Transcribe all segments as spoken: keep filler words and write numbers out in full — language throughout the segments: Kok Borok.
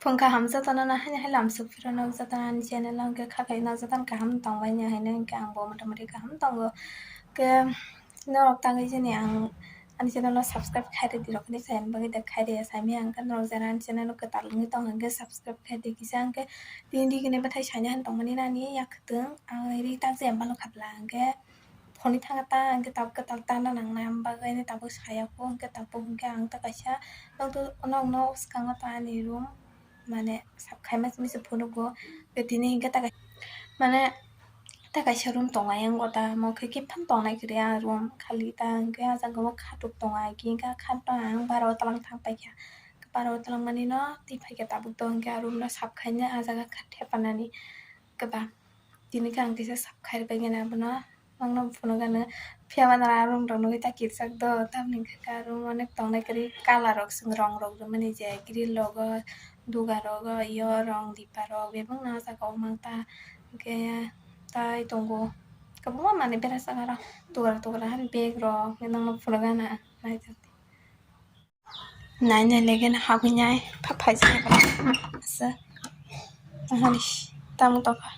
Phung kaham jotono no haino hai lamsok phiro nok jotono ani channel o hwnkhe khaphai nok jotono kaham tongbai ni haino hwnkhe ang bo motamoti kaham tongo. Hwnkhe norok tangwi jani ang ani channel o subscribe khai rwdi rok hinwi saimani bagwi da khai rwya saimanya hwnkhe norok jara ani channel o kwtal wngwi tong hwnkhe subscribe khai di kisa hwnkhe tini digini bwthai saina han tongmani nani yakhwtwng ang ri tak jaya balo khabla hwnkhe phone ni thanga ta hwnkhe tabuk kwtal ta na nangnai, ang bagwi ani tabuk saya kho hwnkhe tabuk hwnkhe ang ta kaisa nokto nokno swkango ta ani room mane sap khaima simi se phunugo. Hwnkhe tini hwnkhe ta kaisa mane ta kaisa room tongo ayang o ta mo khe kiphang tongnai kwrwi a room khali ta hwnkhe ah jaga o khatuk tongo ai khe hwnkhe khat no ang bara o twlang thang paikha bara o twlang mani no twi phaikha tabuk to hwnkhe a room no sap khaina ah jaga kha thepanani kwbang. Tini khe ang kisa sap khai rwbaikhe abono, ang no phunukgano, phiya mano a room rok nugwi ta kirijak do, tamni hwnkhe a room onek tongnai kwrwi, colour rok chwng rong rok rwmani je grill rogo, dugar rogo, iyo rong dipa rok bebak no o jaga o mang ta, hwnkhe tai tongo kwbangma manwi berajak aro dugar tugar han bag rok nokno phunukgana naijak. Nai nai legen habwi nai pha phaijak asa ahani tamo tokha.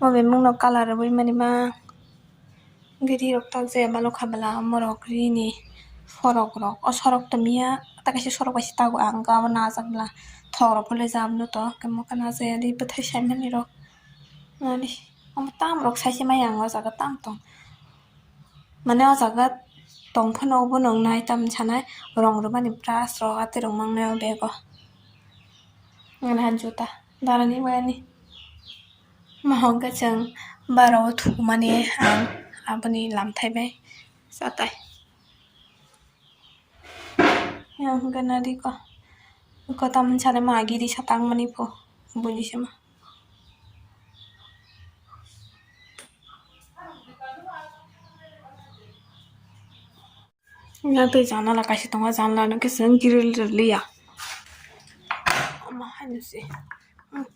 Mo bemung no colour rwui mani ma giri rok tak jaya balo kha bwla morok rini sorok rok o sorok to miya ta kaisa sorok bai se tago ang abo najak bwla thok rok bo le jabno to kemo khe najaya di bwthai saimani rok nani omo tam rok saise maya ang o jaga tam tong. Mane o jaga tong phano obo nung nai tamni sanai rong rwmani brush rok atwi rok mangnai o bag o. Mane ha juta darani bagani. Mohon khe chwng bara o thumani ang aboni lamthai bai chatai. Yang hwnkhe nadi ko. Ko tamni sanai ma giri sa tangmani pho. Buini se ma. Yang tei janala kaisa tongo, janala no khe chwng grill rwliya. Omo haino se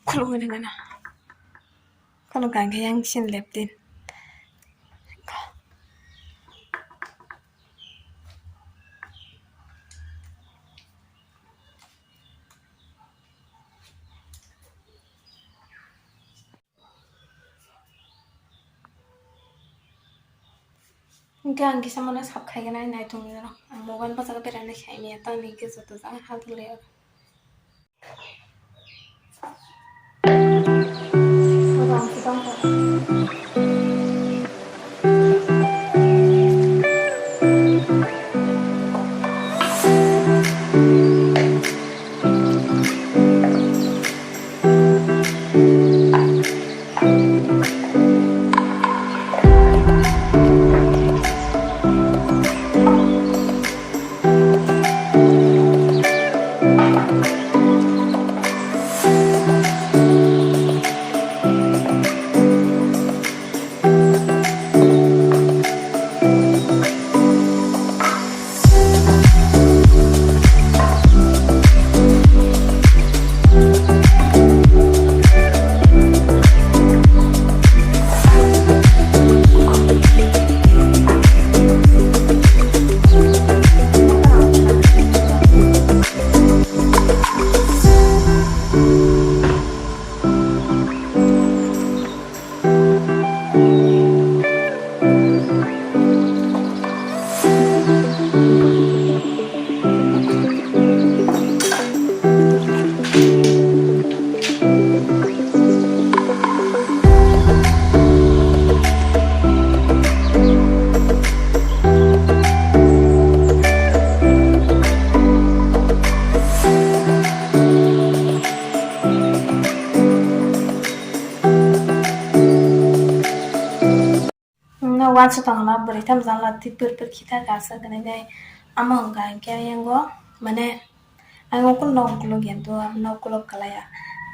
khulugwi rwgana. Khuluk kangkhe yang sini leptin. Hwnkhe ang kisa mano sap khai gana nai tongwi rw ang mobile bwskango berai nai sai manya tamni hwnkhe joto jagao hadwk lai o. No uansukha tongma bwrwi tamo jala twi pwrpwr khita kha aswk hwnwi nai. Amo hwnkha hwnkhe ayang o mane ayang o kunu nok ukulok ya do abo nok ukulok kwlaiya.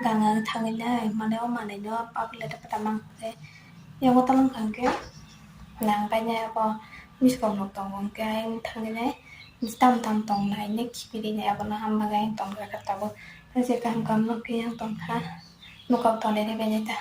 Gang ang thangwi nai mane o manwi no abo le da pata mang khe yango tamo wngkha hwnkhe nang painai abo miskang nok tongo hwnkhe ayang thangwi nai tam tam tongnai ne khibiri nai abono hamba gai tongkha khe tabuk je kaham kaham nokhe yang tongkha nokha tonwi nai bai nai ta.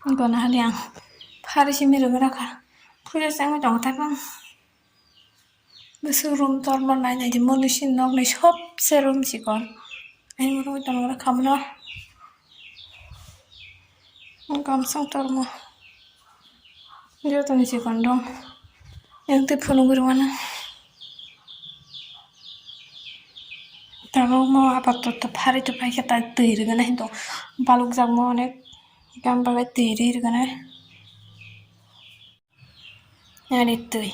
Gona hali ang phari simi rwgwi rakha. Puja chengwi tongo tei bang. Bwswk room tormor nai nai di, moni si nokni sobse room chikon. Ani room tongo rakha mano. Gamsang tormo. Jotoni chikon room. Yang tei phunugwi rwmano. Tabuk mo apatot phari to paikhe ta twi rwgwna hinto balukjakma onek. Gam bagwi twi ri rwgwna. Ani twi.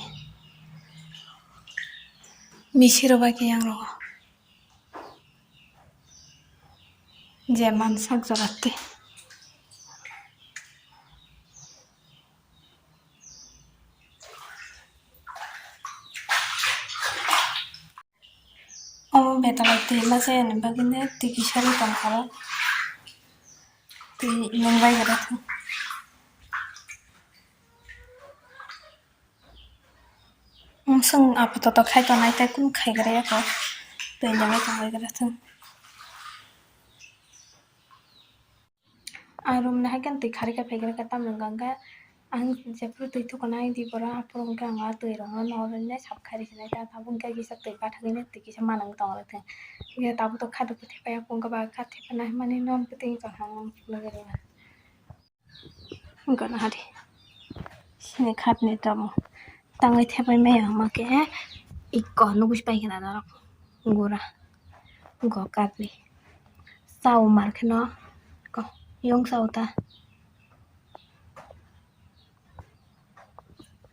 Misiro bai khe yang rogo. Je mansak jora twi. Omo betala twi masa yani bagwi ne twi kisa ri tongkha o. Twi nwng bai gra thung. Nwng swng apatot khai tongnai tei kunu khai gra ya kho. Twi nwng bai tong bai gra thung. Ang room ni hai khe twi khari khe phai khe tamni hwnkha hwnkhe ang jephuru twi thukanai di borok aphuru hwnkhe ang ah twi rokno nw rwinai sap khai rw sinai ta tabuk hwnkhe kisa twi pathakgwi twi kisa manang tong rw thung. Hwnkhe tabuk to kha dukhu thepaiya phunukha ba kha thepanai hwnmani nw twi tong thang nang phunukgwi rwna. Hwnkhe nahadi sini khatni tamo tangwi thepai maya hwnkhe iko nugwi pai khe na norok gura go katli. Chao mar kheno ko yong chao ta.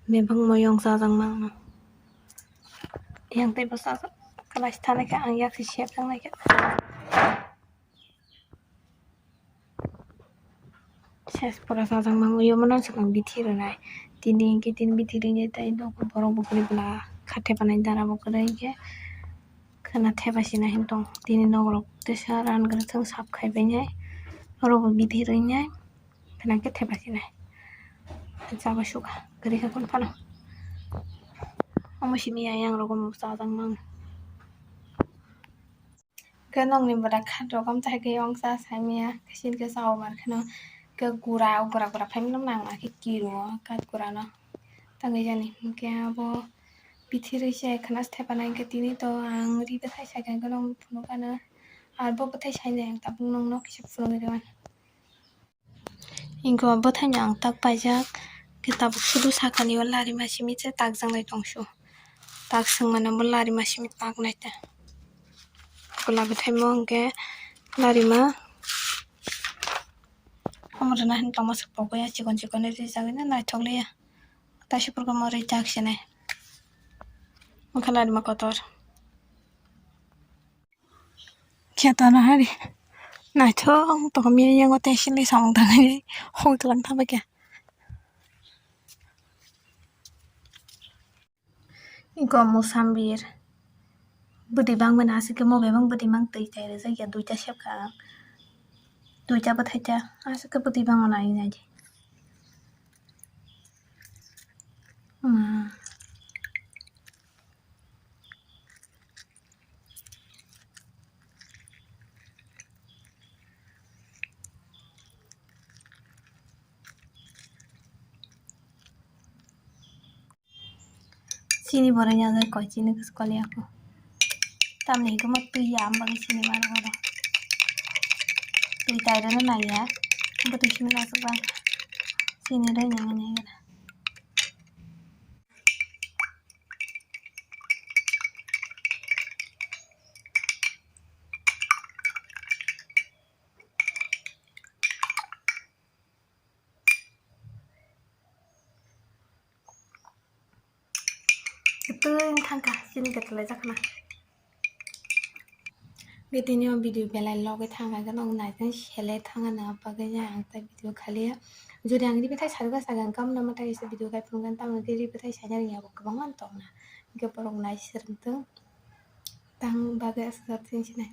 Bebak moyong chajak mano. Yang tei bwsa kalai thani khe ang yak se sep thang nai khe. Ses pura chajak mano yomo no swkang bithi rwnai. Tini hwnkhe tini bithi rwnai tei borok bo kwrwi bwla kha thepanai dara bo kwrwi hwnkhe khwna thepa sina hin tong. Tini nok rok teisa ran kwrwi thung sap khai bai nai oro bo bithi rwnai. Khwna khe thepa sinai. Chaba suka kwrwi kha phano. Omo simi ya yang rogo mo chajak mang. Khe nokni bwra khat rok am chai khe yong cha sai maya. Khe sini khe chao mar kheno. Khe gura, gura, gura phai mano nang na khe kiro kat gura no. Tangwi jani. Hwnkhe abo bithi rwi se khwna thepa nai khe tini to ang ri bwthai sai khe nokni phunuk ano. Ar bo bwthai sai nai ang tabuk nokno kisa phunugwi rw mano. Ingo bwthaino ang tak paijak, khe tabuk sudu sakani o larima simi se takjaknai tongsu. Tak swngmano bo larima simi taknai ta. Bwla bwthaimo hwnkhe larima omo rwna hin tongma se pokya chikon chikon rijak naithok liya. Taisupur khe mo rijak sinai. Wngkha larima kotor. Khe tana hari naithok tongkha miyang yango tei sini samung tangwi hung tlang tha khe. Iko musambir bwtwi bangmani aswk khe mo bebak bwtwi mang twi chai rijak ya duita sepkha ang duita bwthaita aswk khe bwtwi bangmani nai di. Chini bo rwnya jai koi chini khe koli ya kho. Tamni hwnkhe mo twi ya, am bagwi chini ma rwgo. Twi tai rwna nang ya. Bwtwi simi aswk ba. Chini rwnya nang ya. Twi thangkha chini khe twlai jakna. Tini o video belai logwi thangkha khe nong naiteng sele thangano bagwi ang tei video khaliya. Jodi ang ribithai sarwi bwsa ang kamna mwtai se video khai phunukgwi tamo khe ribithai saina rwngya bo kwbangma tongna. Hwnkhe borok nai swrwngtwng tang bagwi aswk tini sinai.